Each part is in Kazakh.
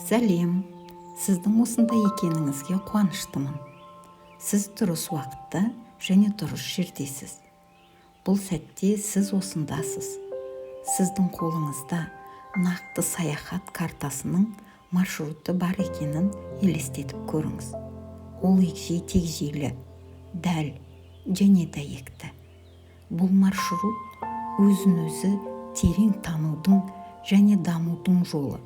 Сәлем! Сіздің осында екеніңізге қуаныштымын. Сіз дұрыс уақытта және дұрыс жердесіз. Бұл сәтте сіз осындасыз. Сіздің қолыңызда нақты саяхат картасының маршруты бар екенін елестетіп көріңіз. Ол егжей тегжейлі, дәл және дәйекті. Бұл маршрут – өзін өзі терең танудың және дамудың жолы.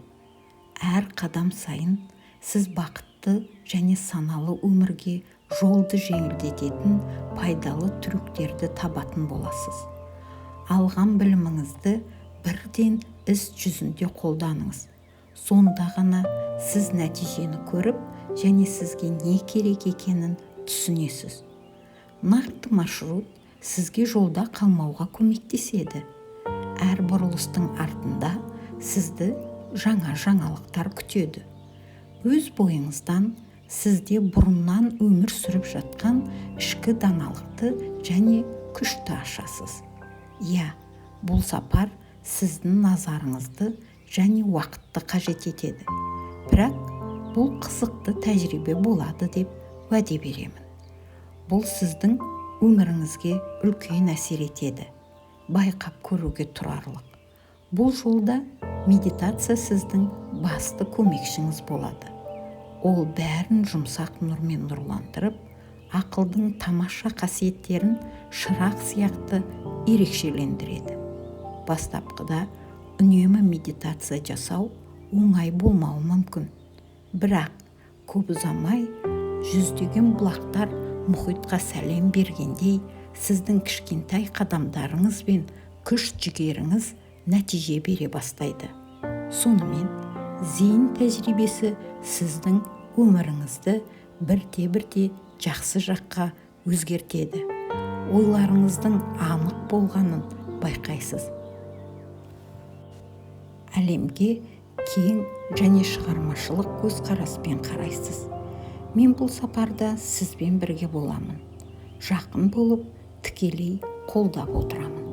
Әр қадам сайын сіз бақытты және саналы өмірге жолды жеңілдететін пайдалы трюктерді табатын боласыз. Алған біліміңізді бірден іс жүзінде қолданыңыз. Сонда ғана сіз нәтижені көріп және сізге не керек екенін түсінесіз. Нақты маршрут сізге жолда қалмауға көмектеседі. Әр бұрылыстың артында сізді жаңа жаңалықтар күтеді. Өз бойыңыздан сізде бұрыннан өмір сүріп жатқан ішкі даналықты және күшті ашасыз. Иә, бұл сапар сіздің назарыңызды және уақытты қажет етеді, бірақ бұл қызықты тәжірибе болады деп уәде беремін. Бұл сіздің өміріңізге үлкен әсер етеді, байқап көруге тұрарлық. Бұл жолда медитация сіздің басты көмекшіңіз болады. Ол бәрін жұмсақ нұрмен нұрландырып, ақылдың тамаша қасиеттерін шырақ сияқты ерекшелендіреді. Бастапқыда үнемі медитация жасау оңай болмауы мүмкін, бірақ көп ұзамай жүздеген бұлақтар мұхитқа сәлем бергендей, сіздің кішкентай қадамдарыңыз бен күш жігеріңіз нәтиже бере бастайды. Сонымен, зейін тәжірибесі сіздің өміріңізді бірте бірте жақсы жаққа өзгертеді. Ойларыңыздың анық болғанын байқайсыз, әлемге кең және шығармашылық көзқараспен қарайсыз. Мен бұл сапарда сізбен бірге боламын, жақын болып, тікелей қолдап отырамын.